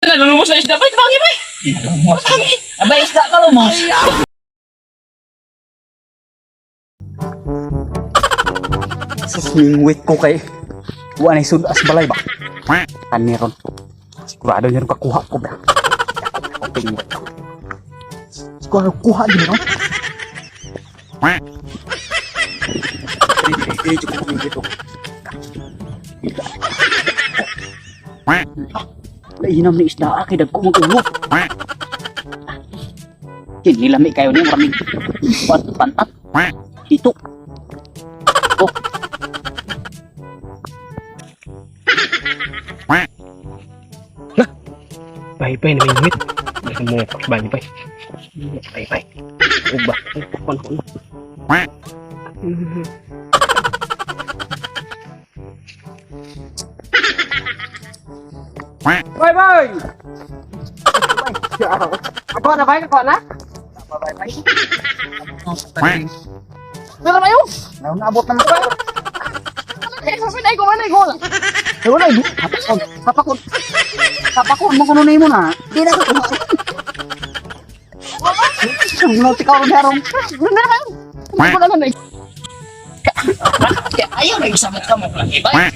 Nalulumos na isda, bay. Bangi, bay. Lumos. Abay, isda ka lumos. Sus, mingwit ko kay wa na sudas balay ba. Ani ron. Sigurado niya ron kakuha ko ba. Ako pingwit ko. Sigurado kuha din ron. Dili, dili, dili, dili, ko. Lainam ni isda kay dagko mong ulo. Kini lami kayo ni maraming pantat. Dito. Oh. Bye-bye na mingwit. Basta mo, bye-bye. Bye-bye. Uba. Kon kon. Bye bye. Ako na bay, ako na. Bye bye. Meron kayo? Naabot naman ko. Ay, ko man, ay ko. Wala eh. Hapakon. Hapakon. Hapakon mo kuno nimo na. Di na ko. Sumunod ka ron harong. Ayaw na isamok ka mo lagi, bay.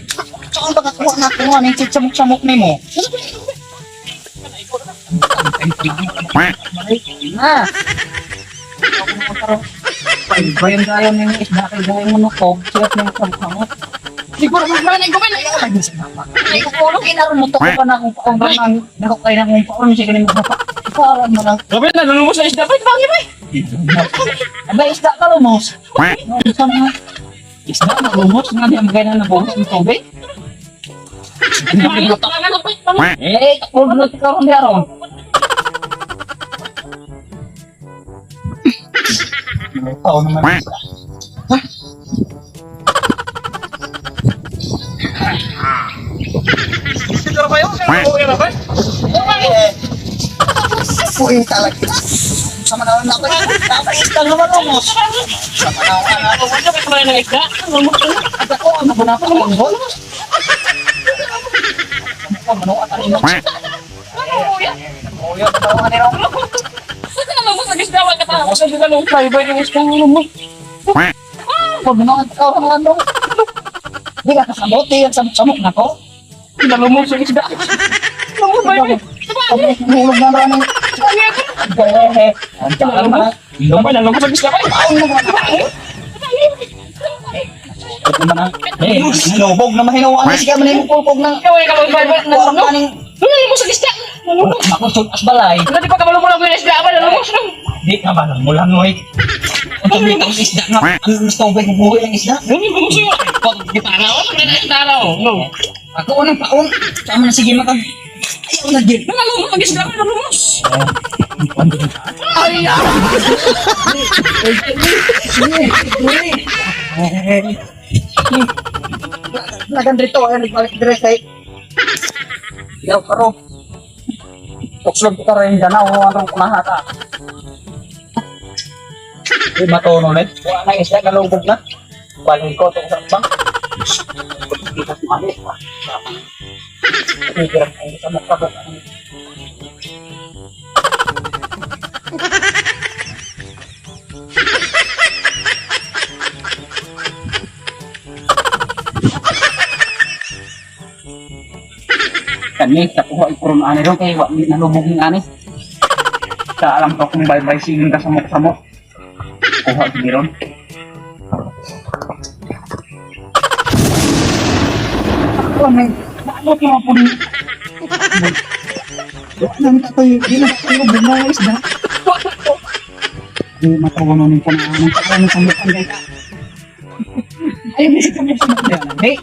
Saan ba kakuha na kuha ng samok-samok nimo? Na. Bayan gayon ng isda kay gayon mo nukog, siya ng samok-samok. Siguro man, ay ko man. Ayaw lagi sa mapa. Ay ko ulo kinaron mo to ko pa na kung paon ra nang dako kay na kung paon siya kanin mo pa. Para mo lang. Grabe, nalulumos na isda, bay. Bangi, bay. Abay isda ka lumos. Ano sa mga isda na lumos nga di ang gaya na buhos ng tubig. Eh, takbo na ka ron diaron. Tao naman isa. Siguro kayo, kaya na bay. Puhin talaga. Sama na lang ako. Dapat isda nga malumos. Sama na ako na ako. Wala ka kumain ng isda. Nalulumos na. At ako, ano ba na ako? Manggol? Ako, manuat ang ino. Kuya, manawa ka nila. Saan ka nalulumos ng isda? Wala ka tapos. Saan ka nalulumos? Bye, bye, ng isda. Nalulumos. Pag manuat ka, ang ano. Di ka kasabote, ang samok-samok na ko. Nalulumos ng isda. Nalulumos, bay, bay. Pag nulog na naman. Eh, ang daan na. Bay, nalulumos ng isda, bay. Taon mo ba? Ito naman ang, eh, lubog na mahinawa na siya, manay mo pulpog ng, Ikaw ay kalulumos, bay, bay. kuwarang Nalulumos. kaning, Nalulumos ng isda. Nalulumos. ako sudas balay. Hindi pa kamalumos ng isda, bay. Nalulumos na. Di ka ba lang, mulang noy. Ang tubig ang isda nga, ang mas tubig ang buhay ng isda. Nalulumos yun. Pag gitara, wala na gitara, oh. No. Ako anong paon, sama na sige makag, ayaw na din. Nalulumos ng isda, bay. Nalulumos. Lagan dito, ay nagbalik dire kay. Yaw karo. Tukslog ka rin danaw, anong kumaha ka. Di matono net. Wala na isda nalubog na. Balin ko tong sa bang. Kani, nakuha ikuron ani ron kay wa mi nalubog ni ani. Sa alam ko kung bye-bye sige ka samok-samok. Kuha gid ron. Ako may naabot mo po ni. Wa na mi tayo, di na tayo lubog na isda. Di matawa no ni ko na anong karon sa samok ang gay. Ay, mi sa samok samok na. Hey,